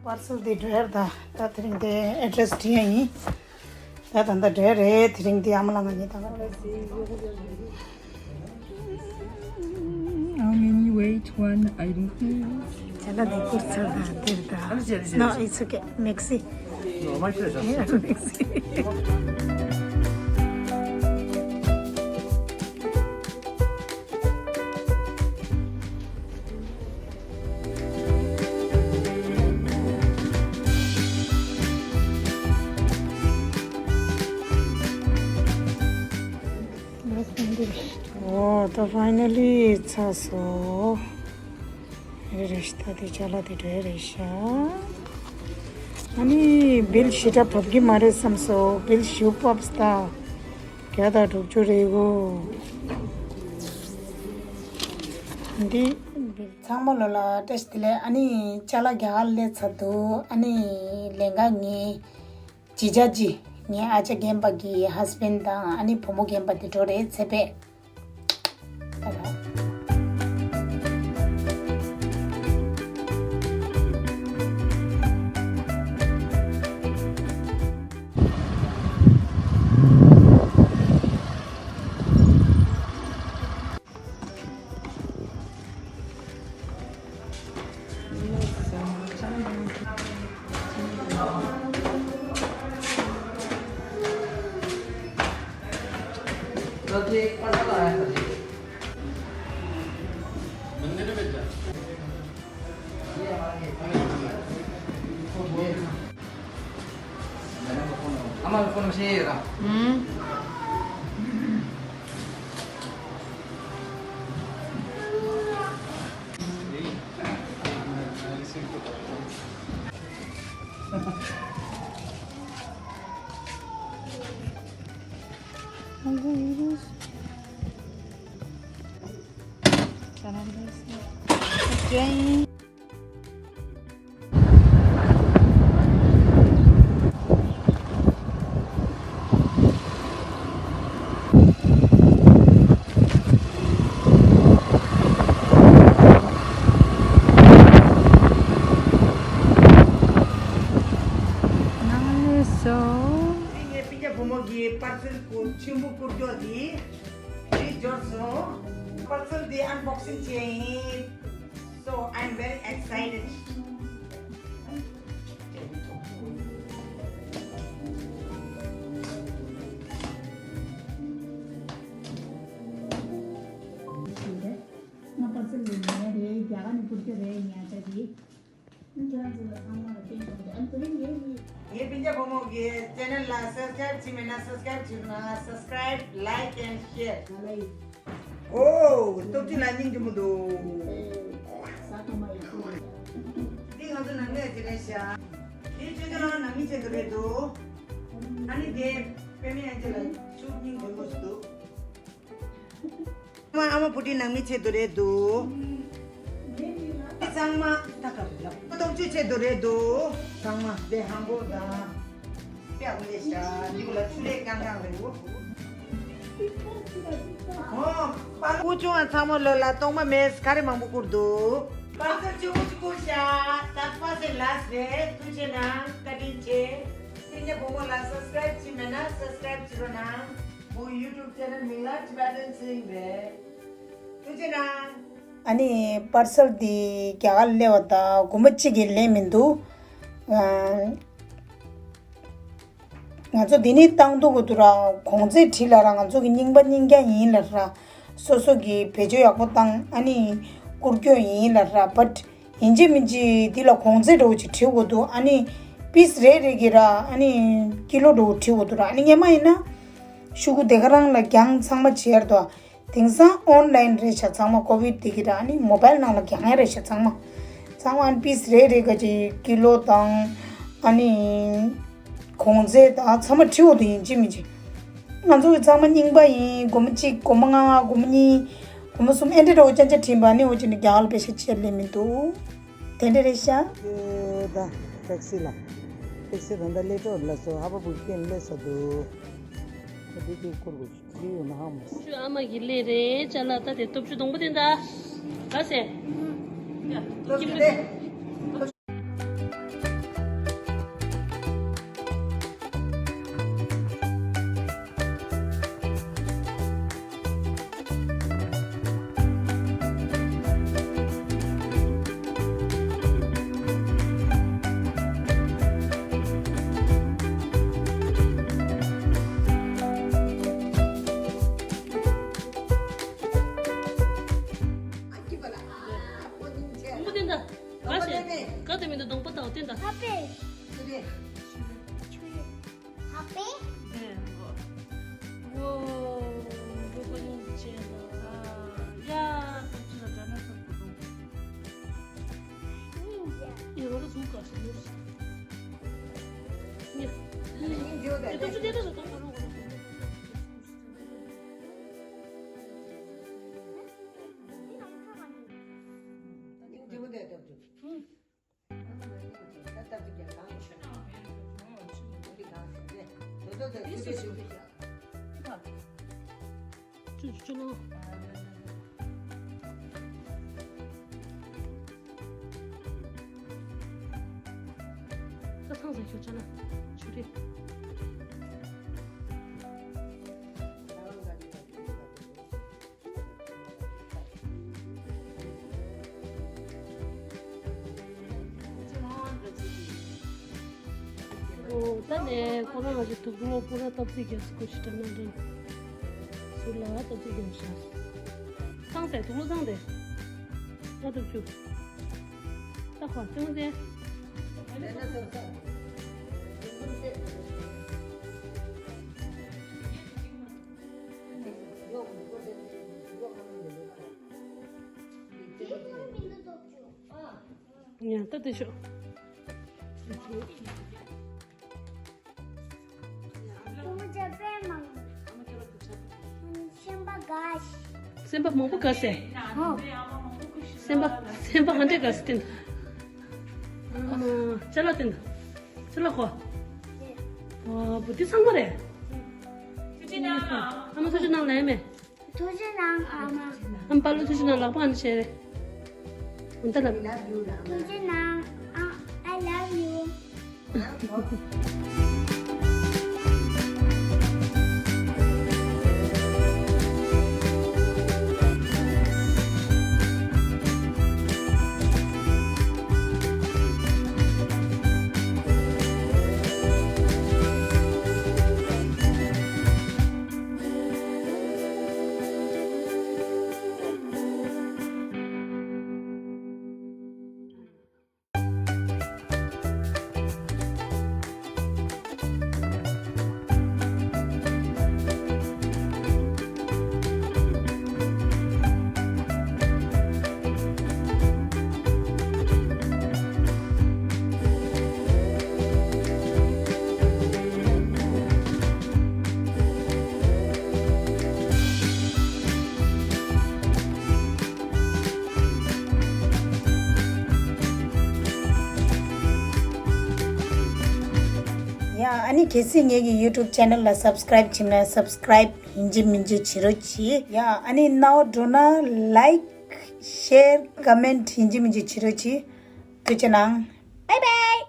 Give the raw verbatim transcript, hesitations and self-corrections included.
པར་སེལ་དེ་འགྲོ་ཡར་ད། ད་དེ་རིང་དེ་ཨེ་ཌི་རེ་སི་བྲིས་ཡ་ཡིན། ད་ད་ད་འགྲོ་ཡ་རེད། དེ་རིང་དེ་ཨ་མ་ལགས་ང་གཉིས་ད་ག་རེད། How many wait one? I don't know. ཅ་ལག་དེ་བསྐུར་ཚར་ད་འདིར་ད། No, it's okay. Merci. No, my pleasure. Yeah, merci. ཨོ་ད་ཕའི་ནལ་ལི་ཚར་སོང་། རེད་རེད་ཤག་ད་དེ་ཅ་ལག་དེ་འགྲོ་ཡ་རེད་ཤག་ཨ་ནི་བིལ་ཞེ་དྲག་བབས་ཀྱི་མ་རེད་བསམ་སོང་། བིལ་ཞེ་པོ་བབས་སོང་ད། བརྒྱ་དང་དྲུག་ཅུ་རེད་གོ། འདི་བིལ། ཚང་མ་ལོ་ལ་བཀྲ་ཤིས་བདེ་ལེགས། ཨ་ནི་ཅ་ལག་རྒྱ་གར་སླེབས་ཚར་འདུག་ཨ་ནི་ལེན་ག་ངའི་ཇི་ཅ་ཇི། ངའི་ཨ་ཅག་རྒན་པ་གི་ཧས་བྷེན་ཌི་དང་ཨ་ནི་བུ་མོ་རྒན་པ་དེ་འགྲོ་རེད་ཚེ་འཕེལ། ངས་སྤུན་ཀྱག་བུ་མོ་གི་པར་སེལ་ཆེན་པོ་བསྐུར་རྒྱུ་དེ་འདི་འབྱོར་སོང་། པར་སེལ་འདི་ཨན་བོག་སིང་བྱས་ཡིན། So I'm very excited. ང་པར་སེལ་ལེན་ཡ་རེད། རྒྱ་གར་ནས་བསྐུར་རྒྱུ་རེད། ཉ་ཆ་དེ། ཁྱེད་རང་ཚོ་ལ་ཚང་མ་ལ་སྐྱོན་བྱུང་སྟེ། ཨ་ནི་དེ་རིང་ངའི་མི། ངའི་སྤུན་ཀྱག་བུ་མོ་གི་ཆེ་ནལ་ལ་སབ་སི་ཀ་རེབ་བྱས་མེད་ན་སབ་སི་ཀ་རེབ་བྱེད་རོགས་གནང་། Subscribe, like and share. ཨོ། སྟོབས་ཆེན་ལ་སྙིང་རྗེ་མོ་འདུག་འདི་ང་ཚོ་ནང་མི་ཡ་ཅི་རེད་ཤག་འདི་ཆོས་སྐྱོང་ལགས་ནང་མི་ཆེད་དུ་རེད་འདུག་ཨ་ནི་དེ་པད་མའི་ཨན་ཅི་ལགས་ཤུགས་སྙིང་རྗེ་མོ་ཞིག་འདུག་ཨ་མ་ཨ་མ་བུ་ཁྲིད་ནང་མི་ཆེད་དུ་རེད་འདུག་ཚང་མ་ད་ག་རེད་ལ། སྟོབས་ཆུ་ཆེད་དུ་རེད་འདུག་ཚང་མ་དེ་ཧང་གོ་དང་། དཔེ་ཡག་པོ་ལས་ཤག་འདི་གུ་ལ་ཆུ་ལས་རྐྱང་རྐྱང་རེད་འདུག་ཨོ། པ་སྐུ་ཆུང་བ་ཚང་མ་ལོ་ལ་གཏོང་མ་མེད་ག་རེ་མང་པོ་བསྐུར་འདུག་པ་སེ་ཆུ་བོ་ཆུ་བོ་ཤག་ད་པ་སེ་ལ་སི་རེད། ཐུགས་རྗེ་གནང་། བཀའ་དྲིན་ཆེ། སྤུན་ཀྱག་བུ་མོ་ལ་སབ་སི་ཀ་རེབ་བྱས་མེད་ན་སབ་སི་ཀ་རེབ་བྱེད་རོགས་གནང་། བོད་ཡུ་ཊུབ་ཆེ་ནལ་མིང་ལ་Tibetan Sing རེད། ཐུགས་རྗེ་གནང་། ཨ་ནི་པར་སེལ་འདི་རྒྱ་གར་སླེབས་པ་དང་དགོང་མོ་གཅིག་གིས་ལེན་མི་འདུག་ཨ། ང་ཚོ་འདི་ནས་བཏང་འདུག་གོ་འདུག་ར། གོང་ཚད་བྲིས་ལ་ར་ང་ཚོ་གི་རྙིང་པ་རྙིང་རྐྱང་ཡིན་ལ་ར། སོ་སོ་གི་བེད་སྤྱོད་ཡག་པོ་བཏང་ཨ་ནི་བསྐུར་རྒྱུ་ཡིན་ལ་ར། བཊ་ཡིན་གཅིག་མིན་གཅིག་འདི་ལ་གོང་ཚད་འདྲ་བོ་ཅིག་བྲིས་དགོས་འདུག་ཨ་ནི་པིས་རེ་རེ་གི་ར་ཨ་ནི་ཀི་ལོ་འདྲ་བོ་བྲིས་དགོས་འདུག་ར། ཨ་ནི་སྔན་མ་ཡིན་ན་ཤོག་གུ་དེ་ག་རང་ལ་རྒྱང་ཚང་མ་བྱེད་ཡར་འདུག་དེང་སང་ཨོན་ལའིན་རེད་ཤག་ཚང་མ་ཀོ་བིཌ་དེ་གི་ར་ཨ་ནི་མོ་བྷལ་ནང་ལ་རྒྱང་ཡ་རེད་ཤག་ཚང་མ། ཚང་མ་ཨ་ནི་པིས་རེ་རེ་ག་ཅིག་ཀི་ལོ་དང་ཨ་ནི་གོང་ཚད་དང་ཚང་མ་བྲིས་འོ་དེ་ཡིན་གཅིག་མིན་གཅིག་ང་ཚོ་གི་ཚང་མ་རྙིང་པ་ཡིན། སྒོར་མོ་གཅིག་སྒོར་མོ་ལྔ་སྒོར་མོ་གཉིས་སྒོར་མོ་གསུམ་ཨེ་འདྲ་འདྲ་བོ་ཅན་ཅན་བྲིས་པ་ཨ་ནི་འོ་ཅི་ནི་རྒྱ་གར་ལ་པེ་ཤ་ཆེར་ལེན་མི་འདུག་དེ་འདྲ་རེད་ཤག་ད་ཊེག་སི་ལ། ཊེག་སི་ད་ད་སླེབས་འགྲོ་ལ་སོ་ཧ་པ་བུ་ཀེན་སླེབས་ས་འདུག་ད་དེ་དེ་བསྐུར་དགོས་ཞུ་གི་ཡོད་ན་ཧ་མ། ཁྱོད་ཨ་མ་གི་ལས་རེད་ཅ་ལག་ད་དེ་སྟོབས་ཆུ་སྡོང་པོ་དེ་འདྲ་ག་ཟེ། སྟོབས་ཆུ་དེ། ད་བསྟན་ད། ཧ་པེ། ཆུ་རེད། ཆུ་རེད། ཧ་པེ། ནས་འགོ། ཝོ། འགོ་པ་ཡོང་བྱས་ན། ཡ། ད་ཆུ་ལ་འདྲ་ན་ཐབས་དགོས་འདུག་ཡ། ང་ལ་ཟུག་ག་ཟུག་ཡོད། ཡ། ཡ། ད་ཆུ་དེ་ད་ཟུག་ག་ཟུག་ཡོད། ད་ཚང་ཟེར་ཤོག་ཅ་ལག་ཆུ་རེད། ཨོ། ད་ནས་ཁོ་རང་ང་ཚོ་དུག་ལོག་པུ་ར་སྟབས་རྩེ་རྒྱག་སི་ཁོ་ཞིག་དྲན་ན་དྲན། ཟུར་ལ་སྟབས་རྩེ་རྒྱག་ཤག་ཚང་ཟེར་དུག་ལོག་ཚང་དེ། ད་དུག་ཆུ། ད་ཁོ་ཅུང་ཟད། ཡང་ད་དེ་ཤོག་སེམས་པ་དགའ་ཞིག་སེམས་པ་མང་པོ་དགའ་སེ། ཧོ། སེམས་པ་སེམས་པ་ཧ་འདྲེ་དགའ་སེ་བསྟན། ཨ་མ། ཅ་ལག་བསྟན། ཅ་ལག་གོ། ཨ་བུ་དེ་ཚང་མ་རེད། ཨ་མ་ཐུགས་རྗེ་གནང་ལན་མེད། ཐུགས་རྗེ་གནང་ཨ་མ། ཨ་མ་པ་ལོ་ཐུགས་རྗེ་གནང་ལག་པ་ཨ་ནི་བྱས་རེད། འོན་ད་ལབ། ཐུགས་རྗེ་གནང་ཨ། I love you. ཡ། ཨ་ནི་གལ་སྲིད་ངེད་ཀྱི་YouTube channel ལ་subscribe བྱས་ན་subscribe ཡིན་གཅིག་མིན་གཅིག་བྱེད་རོགས་གྱིས། ཡ། ཨ་ནི་ནའོ་འགྲོ་ན་like share comment ཡིན་གཅིག་མིན་གཅིག་བྱེད་རོགས་གྱིས། ཐུགས་རྗེ་གནང་། Bye bye.